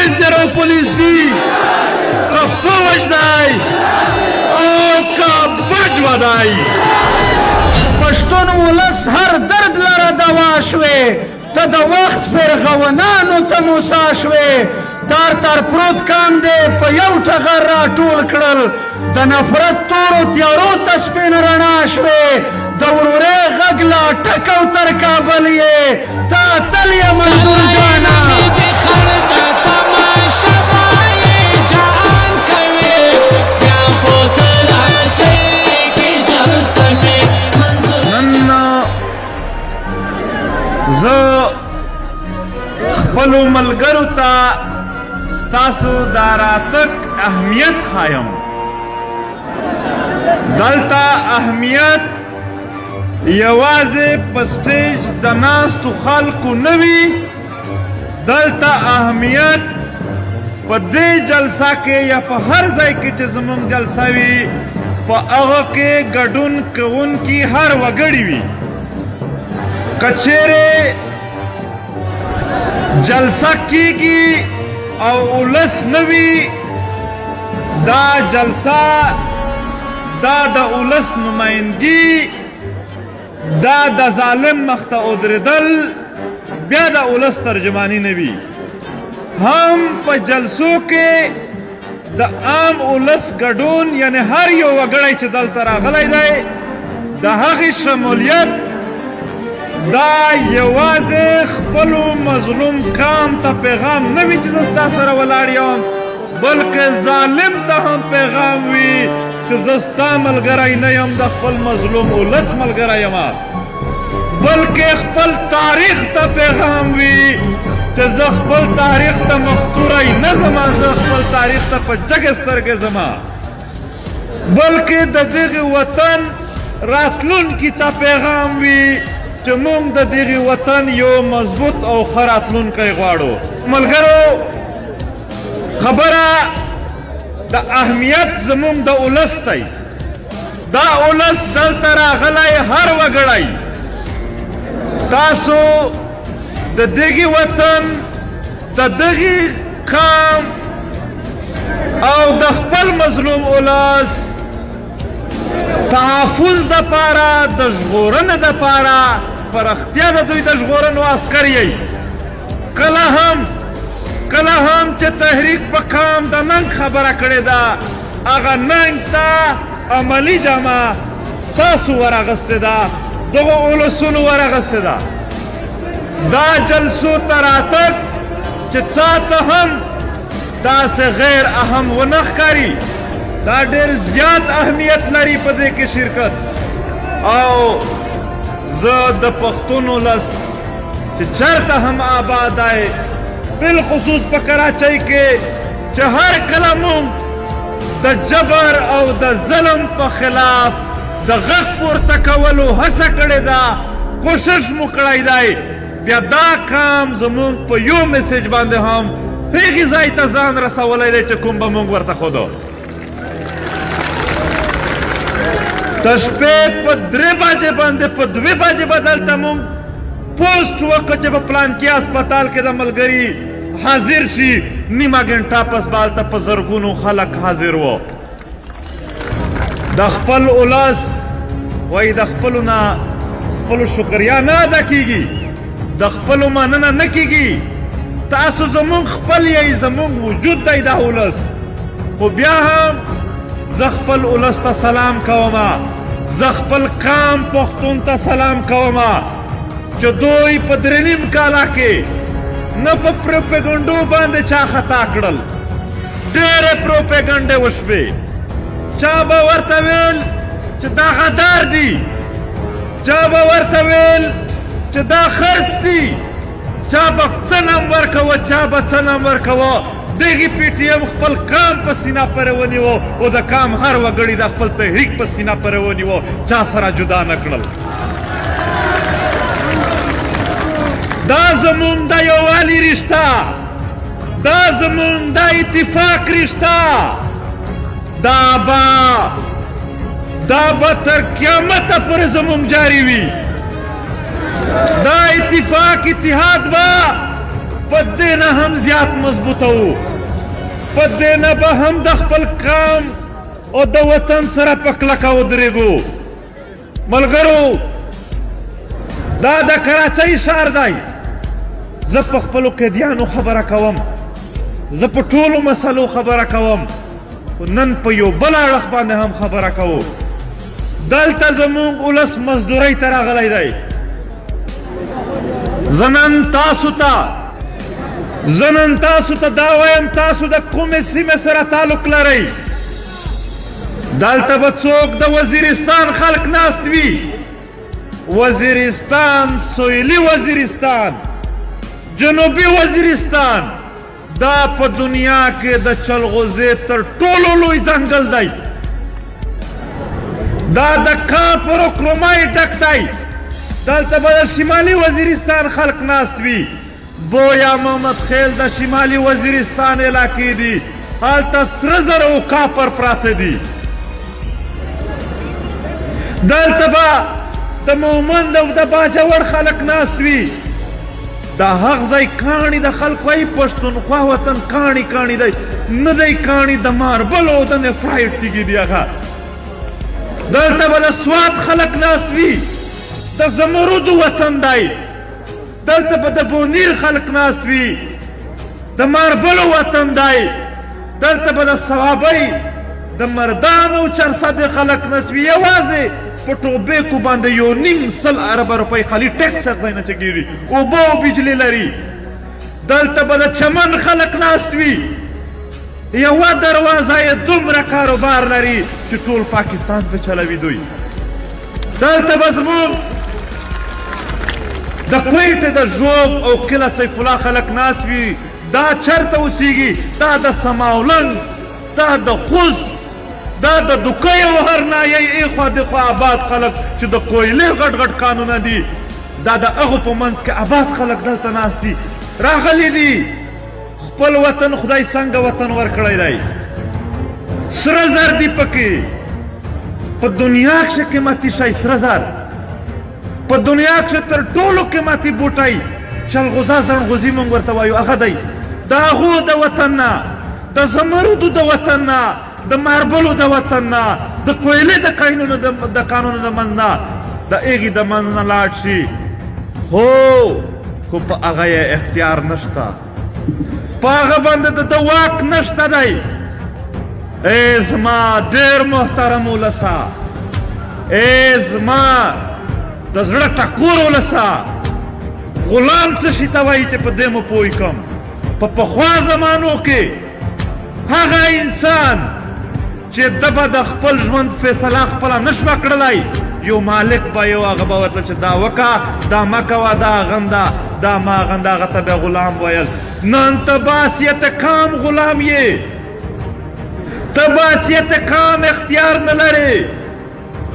رینجر او پولیس دي، که فوج دی او که بجوه دی. پښتون ولس هر درد لره دوا شوې، ته د وخت فرغونانو ته موسی شوې. تار تار پروت کام دی په یو ټغر را ټول کړل، د نفرت تورو تیارو ته سپین رڼا شوې. د ورورې غږ لا ټکو تر کابل یې، تا تل یې منظور جانا. نن زه خپلو ملګرو ته ستاسو د راتګ اهمیت ښایم. دلته اهمیت یوازې په سټیج د ناستو خلکو نه وي، دلته اهمیت په دې جلسه کې یا په هر ځای کې چې زمونږ جلسه وي، په هغه کې ګډون کوونکي هر وګړي وي. که چیرې جلسه کیږي او ولس نه وي، دا جلسه، دا د ولس نمایندګي، دا د ظالم مخ ته ودرېدل بیا د ولس ترجماني نه وي. هم په جلسو کې د عام ولس ګډون، یعنی هر یو وګړی چې دلته راغلی دی، د هغې شمولیت، دا یوازې خپلو مظلوم قام ته پیغام نه وي چې زه ستا سره ولاړ یم، بلکې ظالم ته هم پیغام وي چې زه ستا ملګری نه یم، د خپل مظلوم ولس ملګری یم. بلکې خپل تاریخ ته پیغام وي چې زه خپل تاریخ ته مختوری نه ځم، زه خپل تاریخ ته په جګه سترګه ځم. بلکې د دغه وطن راتلونکي ته پیغام وي چې موږ د دغه وطن یو مضبوط او ښه راتلونکی غواړو. ملګرو، خبره د اهمیت زموږ د ولس دی. دا ولس دلته راغلی هر وګړی، تاسو د دغه وطن، د دغه قام او د خپل مظلوم ولس تحفظ د پاره، د ژغورنې د پاره، پرختیا د دوی د ژغورنو عسکر یئ. کله هم چې تحریک په قام د ننګ خبره کړې ده، هغه ننګ ته عملي جامه تاسو ورغستې ده، دغو ولسونو ورغستې ده. دا جلسو ته راتګ چې څا ته هم داسې غیر اهم ونه ښکاري، دا ډېر زیات اهمیت لري په دې کې شرکت. او زه د پښتون ولس چې چرته هم آباد دی، بالخصوص په کراچۍ کې، چې هر کله مونږ د جبر او د ظلم په خلاف د غږ پورته کولو هڅه کړې ده، کوشش مو کړی دی، بیا دا قام زمونږ په یو میسج باندې هم هغې ځای ته ځان رسولی دی چې کوم به مونږ ورته ښودو. د شپې په 3 بجې باندې، په 2 بجې به دلته مونږ پوسټ وکړو چې په پلانکي هسپتال کې د ملګري حاضر شي، نیمه ګنټه پس به هلته په زرګونو خلک حاضر وو. د خپل ولس وایي د خپلو نه خپلو شکریا نه ادا کیږي، د خپلو مننه نه کیږي. تاسو زمونږ خپل یئ، زمونږ وجود دی دا ولس. خو بیا هم زه خپل ولس ته سلام کوم، زه خپل قام پښتون ته سلام کوم چې دوی په 3.5 کاله کې نه په پروپاګنډو باندې چا خطا کړل، ډېرې پروپاګنډې وشوې. چا به ورته ویل چې دا غدار دي، چا به ورته ویل چې دا خرڅ دي، چا به څه نوم ورکوه، چا به څه نوم ورکوه. دغې پي ټي ایم خپل قام په سینه پورې ونیو او د قام هر وګړي د خپل تحریک په سینه پورې ونیو، چا سره جدا نه کړل. دا زمونږ د یووالي رشته، دا زمونږ د اتفاق رشته، دا به تر قیامته پورې زمونږ جاري وي. دا اتفاق اتحاد به په دې نه هم زیات مضبوطه وو، په دې نه به هم د خپل قام او د وطن سره په کلکه ودرېږو. ملګرو، دا د کراچۍ ښار دی. زه په خپلو قیدیانو خبره کوم، زه په ټولو مسلو خبره کوم، خو نن په یو بل اړخ باندې هم خبره کوو. دلته زموږ ولس مزدورۍ ته راغلی دی. زه نن تاسو ته، زه نن تاسو ته دا وایم، تاسو د کومې سیمې سره تعلق لرئ؟ دلته به څوک د وزیرستان خلک ناست وي، وزیرستان، سویلي وزیرستان، جنوبي وزیرستان، دا په دنیا کې د چلغوزې تر ټولو لوی ځنګل دی. دا د کاپر او کرومای ډک دی. دلته به د شمالي وزیرستان خلک ناست وي. بویا محمد خیل د شمالي وزیرستان علاقې دي، هلته سره زر او کاپر پراته دي. دلته به د مومند او د باجوړ خلک ناست وي. دا هغه ځای کاڼي د خلک وایي پښتونخوا وطن کاڼي کاڼي دی، نه دی کاڼي، د ماربل او د نفرایټ تیږې دي هغه. دلته به د سوات خلک ناست وي، د زمرودو وطن دی. دلته به د بونیر خلک ناست وي، د ماربلو وطن دی. دلته به د صوابۍ، د مردان او چرسدې خلک ناست وي. یوازې په ټوبېکو باندې 1.5 اربه روپۍ خالي ټیکس هر ځای نه چګېږي، اوبه او بجلي لري. دلته به د چمن خلک ناست وي، یوه دروازه یې دومره کاروبار لري چې ټول پاکستان پرې چلوي دوی. دلته به زموږ د کویټې د ژوب او قلعه سیف الله خلک ناست وي. دا چرته اوسیږي؟ دا د سماولنګ، دا د خوست، دا د دوکۍ او هرنایۍ ایخوا دخوا آباد خلک چې د کویلې غټ غټ کانونه دي، دا د هغو په منځ کې آباد خلک دلته ناست دي، راغلي دي. خپل وطن خدای څنګه وطن ورکړی دی، سره زر دي پکې. په دنیا کښې قیمتي شی سره زر، په دنیا کښې تر ټولو قیمتي بوټی چلغوزه زڼغوزي مونږ ورته وایو هغه دی. د هغو د وطن نه، د زمردو د وطن نه، د ماربلو د وطن نه، د کویلې د کاینونو د کانونو د منځ نه، د هغې د منځ نه لاړ شي، خو خو په هغه یې اختیار نشته، په هغه باندې د ده واک نشته دی. ای زما ډېر محترم ولسه، ای زما د زړه ټکور ولسه، غلام څه شي ته وایي چې په دې مو پوه کړم. په پخوا زمانو کې هغه انسان چې ده به د خپل ژوند فیصله خپله نشوه کړلی، یو مالک به یو هغه به ورته چې دا وکه، دا مه کوه، دا غنده، دا ما غنده، هغه ته به غلام ویل. نن ته باسیت کام غلام یې، ته باسیت کام اختیار نه لرې.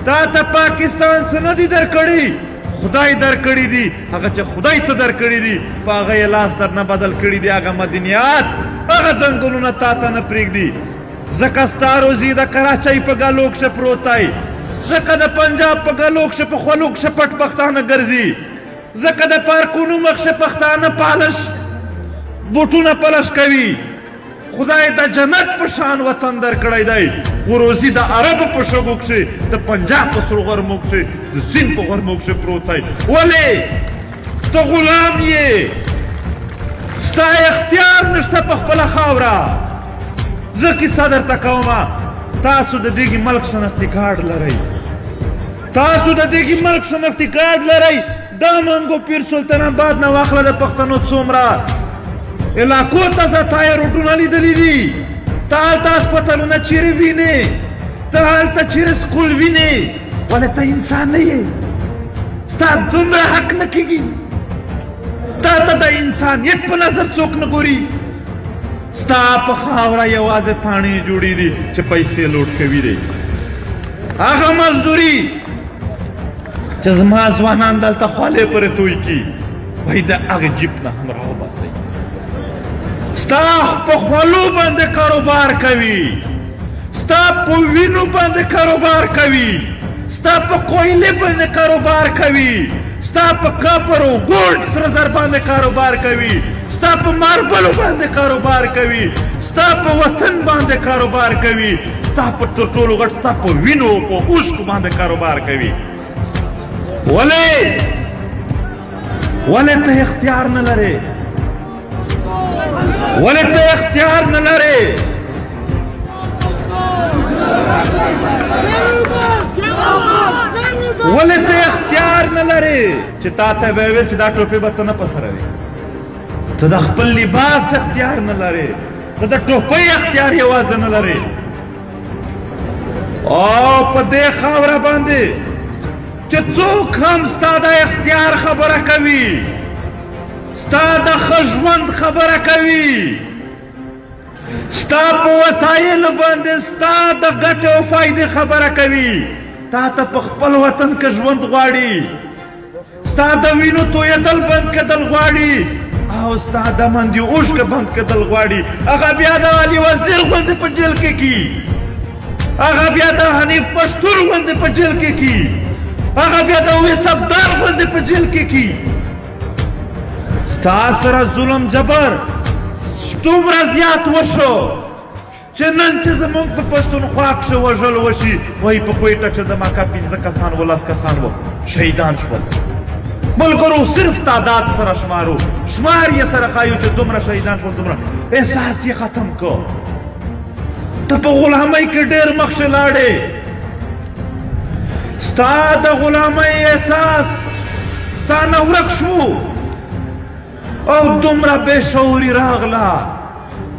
تا ته پاکستان څه نه دي درکړي، خدای درکړي دي. هغه چې خدای څه درکړي دي په هغه یې لاس درنه بدل کړي دي. هغه مدنیات، هغه ځنګلونه تا ته نه پرېږدي، ځکه ستا روزي د کراچۍ په ګلو کښې پروت دی، ځکه د پنجاب په ګلو کښې په خولو کښې پټ پښتانه ګرځي، ځکه د پارکونو مخ کښې پښتانه پالش بوټونه پلش کوي. خدای د جنت په شان وطن درکړی دی، خو روزي د عربو په شګو کښې، د پنجاب په سرو غرمو کښې، د سیند په غرمو کښې پروت دی. ولې ته غلام یې؟ ستا اختیار نشته په خپله خاوره. زه کیسه درته کوم. تاسو د دې ملک شناختي کارډ لرئ، تاسو د دې ملک شناختي کارډ لرئ. دا منګو پیر سلطان آباد نه واخله د پښتنو څومره علاقو ته ځه، تا یې روډونه لیدلي دي، ته هلته هسپتالونه چیرې وینې، ته هلته چیرې سکول وینې. ولې ته انسان نه یې؟ ستا دومره حق نه کېږي، تا ته د انسانیت په نظر څوک نه ګوري. ستا په خاوره یوازې تاڼې جوړې دي چې پیسې لوټ کوي دی. هغه مزدوري چې زما ځوانان دلته خولې پرې توی کړي، وایي د هغې جیپ نه هم راوباسئ. ستا په خولو باندې کاروبار کوي، ستا په وینو باندې کاروبار کوي، ستا په کویلې باندې کاروبار کوي، ستا په کاپر او ګولډ سره زر باندې کاروبار کوي، ستا په ماربلو باندې کاروبار کوي، ستا په وطن باندې کاروبار کوي، ستا په تر ټولو غټ ستا په وینو په اوښکو باندې کاروبار کوي. ولې ولې ته اختیار نه لرې؟ ولې ته اختیار نه لرې؟ ولې ته اختیار نه لرې چې تا ته به ویل چې دا ټوپې به ته نه په سره وې؟ ته د خپل لباس اختیار نه لرې، ته د ټوپۍ اختیار یوازې نه لرې. او په دې خاوره باندې چې څوک هم ستا د اختیار خبره کوي، ستا د ښه ژوند خبره کوي، ستا په وسایلو باندې ستا د ګټې او فایدې خبره کوي، تا ته په خپل وطن کې ژوند غواړي، ستا د وینو تویدل بند کېدل غواړي او ستا د مندې اوښکه بند کېدل غواړي، هغه بیا د علي وزیر غوندې په جیل کې کی، هغه بیا د حنیف پښتون غوندې په جیل کې کی، هغه بیا د اویس ابدال غوندې په جیل کې کی. ستا سره ظلم جبر دومره زیات وشو چې نن چې زمونږ په پښتونخوا کښې وژل وشي، وایي په کویټه کښې دماکه 5 کسان و، 10 کسان و شهیدان شول. ملګرو صرف تعداد سره شمارو، شمار یې سره ښایو چې دومره شهیدان شول، دومره احساس یې ختم کو. ته په غلامۍ کې ډېر مخکې لاړې، ستا د غلامۍ احساس ستا نه ورک شو او دومره بې شعوري راغله،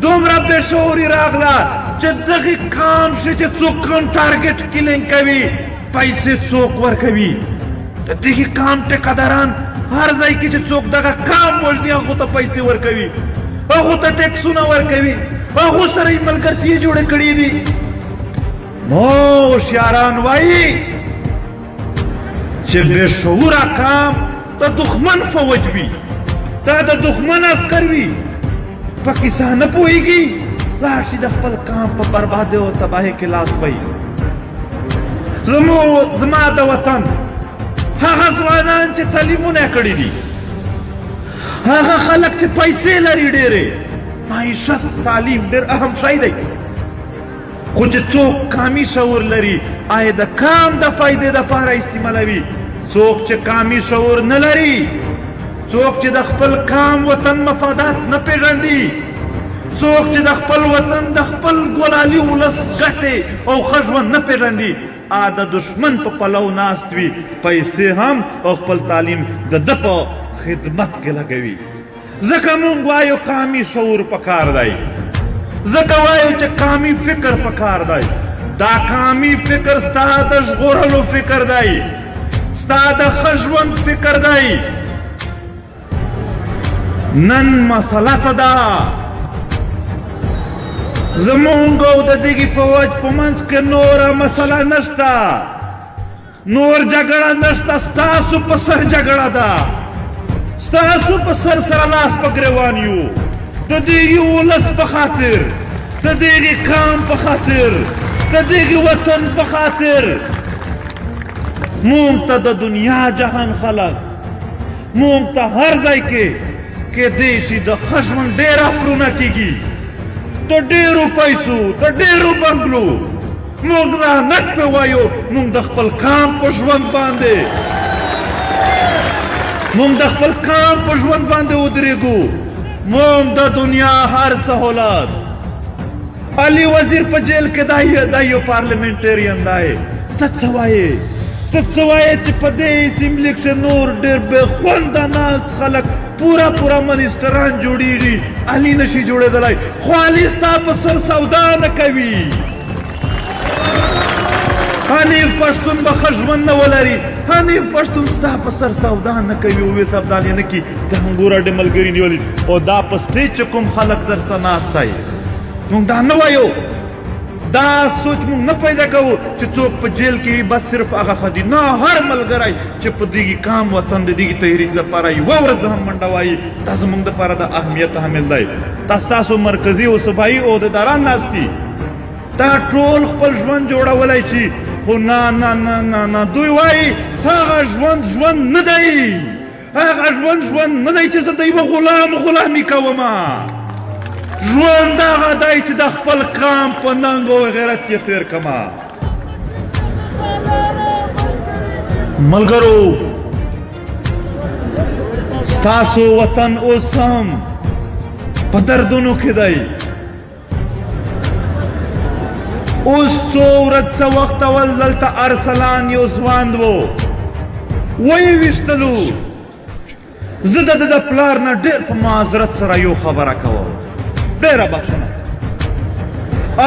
دومره بې شعوري راغله چې دغې قام شي چې څوک کوم ټارګټ کلینګ کوي، پیسې څوک ورکوي. د دغې قام ټیکهداران هر ځای کې چې څوک دغه قام وژني هغو ته پیسې ورکوي، هغو ته ټیکسونه ورکوي، هغو سره یې ملګرتیا جوړې کړې دي. نو هوښیاران وایي چې بې شعوره قام د دښمن فوج وي، دا د دښمن عسکر وي، په کیسه نه پوهېږي، لاړ شي د خپل قام په بربادۍ او تباهۍ کې لاس وهي. زما د وطن هغه ځوانان چې تعلیمونه یې کړي دي، هغه خلک چې پیسې لري ډېرې، معیشت تعلیم ډېر اهم شی دی، خو چې څوک قامي شعور لري آیا د قام د فایدې دپاره استعمالوي. څوک چې قامي شعور نه لري، څوک چې د خپل قام وطن مفادات نه پېژندي، څوک چې د خپل وطن د خپل ګلالي ولس ګټې او ښه ژوند نه پېژندي، د دښمن په پلو ناست وي، پیسې هم او خپل تعلیم د ده په خدمت کې لګوي. ځکه مونږ وایو قامي شعور پکار دی، ځکه وایو چې قامي فکر پکار دی. دا قامي فکر ستا د ژغورلو فکر دی، ستا د ښه ژوند فکر دی. نن مسله څه ده؟ زمونږ او د دغې فوج په منځ کې نوره مسله نشته، نور جګړه نشته، ستاسو په سر جګړه ده، ستاسو په سر سره لاس په ګریوان یو، د دغې ولس په خاطر، د دغې قام په خاطر، د دغې وطن په خاطر. مونږ ته د دنیا جهان خلک، مونږ ته هر ځای کې کېدای شي د ښه ژوند ډېر افرونه کېږي، د ډېرو پیسو، د ډېرو بنګلو. مونږ لعنت پې وایو، مونږ د خپل قام په ژوند باندې، مونږ د خپل قام په ژوند باندې ودرېږو. مونږ د دنیا هر سهولت. علي وزیر په جیل کې دا یو پارلمنټرین دی. ته څه وایې؟ ته څه وایې چې په دې اسمبلي کښې نور ډېر بې خونده ناست خلک پوره پوره منسټران جوړېږي، علي نشي جوړېدلی، خو علي ستا په سر سودا نه کوي. حنیف پښتون به ښه ژوند نه ولري، حنیف پښتون ستا په سر سودا نه کوي، اویس ابدال یې نه کړي. د هنګوره ډېر ملګري نیولي او دا په سټیج چې کوم خلک درسته ناست دی، موږ دا نه وایو، دا سوچ موږ نه پیدا کوو چې څوک په جیل کې وي بس صرف هغه ښه دي. نه، هر ملګری چې په دغې قام وطن د دغې تحریک لپاره یوه ورځ هم منډه وایي، دا زموږ دپاره د اهمیت حامل دی. دا ستاسو مرکزي او صوبایي عهدهداران ناست دي، دا ټول خپل ژوند جوړولی شي، خو نه نه نه نه نه، دوی وایي هغه ژوند ژوند نه دی. هغه ژوند ژوند نه دی چې زه د یوه غلام غلامي کوم. ژوند هغه دی چې د خپل قام په ننګ او غیرت یې تېر کړم. ملګرو، ستاسو وطن اوس هم په دردونو کې دی. اوس څو ورځ څه وخت اول دلته ارسلان یو ځوان و، ویې ویشتلو. زه د ده د پلار نه ډېر په معذرت سره یو خبره کوم، ډېره بخښنه سره.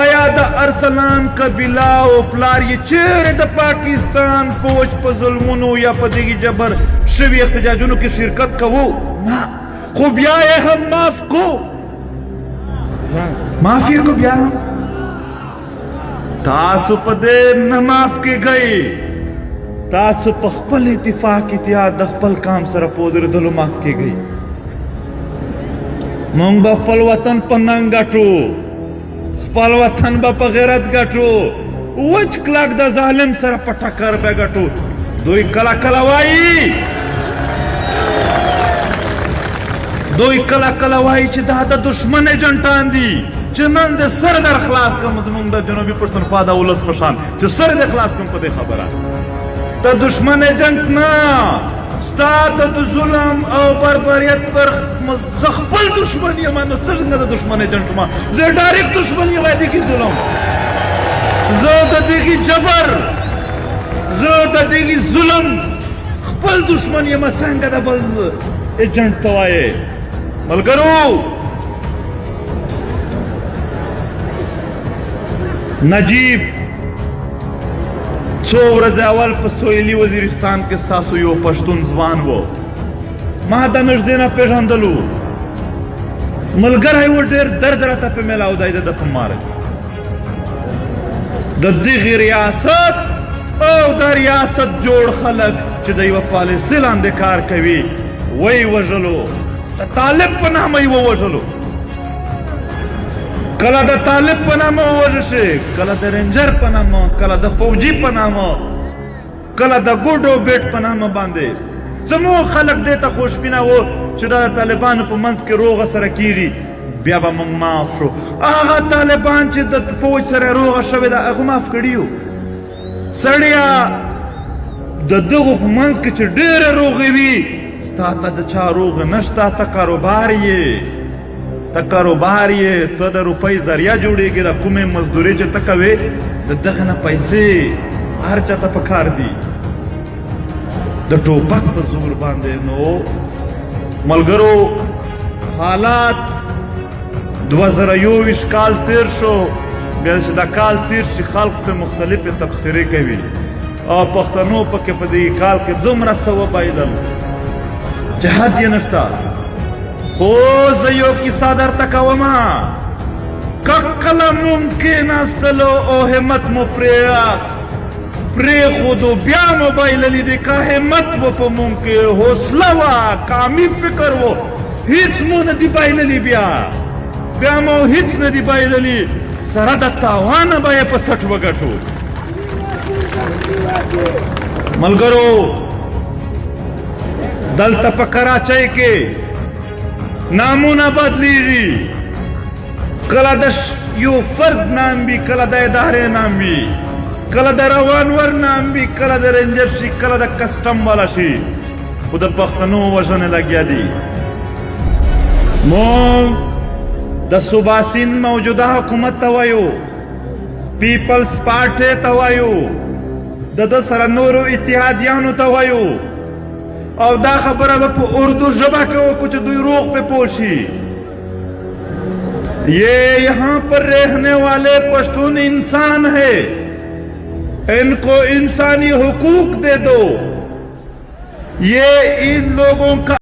آیا د ارسلان قبیله او پلار یې چیرې د پاکستان فوج په ظلمونو یا په دغې جبر شوي احتجاجونو کې شرکت کوو؟ نه، خو بیا یې هم معاف کو، معاف یې کو. بیا هم تاسو په دې نه معاف کېږئ. تاسو په خپل اتفاق اتحاد د خپل قام سره په ودرېدلو معاف کېږئ. مونږ به خپل وطن په ننګ ګټو، خپل وطن به په غیرت ګټو، وچ کلک د ظالم سره په ټکر به ګټو. دوی کله کله وایي، دوی کله کله وایي چې دا د دشمن ایجنټان دي چې نن د سر در خلاص کم. زمونږ د جنوبي پښتونخوا د ولس په شان چې سر دې خلاص کم په دې خبره، د دشمن ایجنټ نه، ستا د ظلم او بربریت پر زه خپل دشمن یم. نو څنګه د دشمن ایجنټ ما؟ زه ډایرکټ دشمن یم د دې ظلم، زه د دې جبر، زه د دې ظلم خپل دشمن یم. څنګه د بل ایجنټ ته وایې؟ ملګرو، نجیب څو ورځې اول په سویلي وزیرستان کې ستاسو یو پښتون ځوان و، ما د نږدې نه پېژندلو، ملګری و، ډېر درد راته په میلاو دی د ده په مرګ. د دغې ریاست او د ریاست جوړ خلک چې د یوه پالیسي لاندې کار کوي، ویې وژلو، د طالب په نامه یې ووژلو. کله د طالب په نامه ووژل شي، کله د رینجر په نامه، کله د فوجي په نامه، کله د ګوډو بیټ په نامه باندې. زموږ خلک دې ته خوشبینه وو چې دا د طالبانو په منځ کې روغه سره کیږي، بیا به موږ معاف شو. هغه طالبان چې د فوج سره روغه شوې ده، هغه معاف کړي یو. سړیا، د دغو په منځ کې چې ډېره روغې وي، ستا ته د چا روغه نشته. ته کاروبار یې، ته کاروبار یې، ته د روپۍ ذریعه جوړېږي. د کومې مزدوري چې ته کوې، د دغه نه پیسې هر چا ته پکار دي د ټوپک په زور باندې. نو ملګرو، حالات 2021 کال تیر شو. بیا چې دا کال تیر شي، خلک په مختلفې تبصرې کوي او پښتنو پکې په دې کال کې دومره څه وبایلل چې حد یې نشته. خو زه یو کیسه درته کوم. که کله مونږ کېناستلو او همت مو پرېښودو، بیا مو بایللي دي. که همت و په مونږ کې، حوصله وه، قامي فکر و، هیڅ مو نه دي بایللي. بیا مو هیڅ نه دي بایللي، سره د تاوانه به یې په څټ وګټو. ملګرو، دلته په کراچۍ کې نامونه بدلیږي. کله د یو فرد نام وي، کله د ادارې نام وي، کله د روانور نام وي، کله د رینجر شي، کله د کسټم والا شي، خو د پښتنو وژنه لګیا دي. مونږ د صوبه سند موجوده حکومت ته وایو، پیپلز پارټۍ ته وایو، د ده سره نورو اتحادیانو ته وایو، او دا خبره به په اردو ژبه کې وکړو چې دوی روغ پې پوه شي. یہ یہاں پر رہنے والے پشتون انسان ہے، ان کو انسانی حقوق دے دو۔ یہ ان لوگوں کا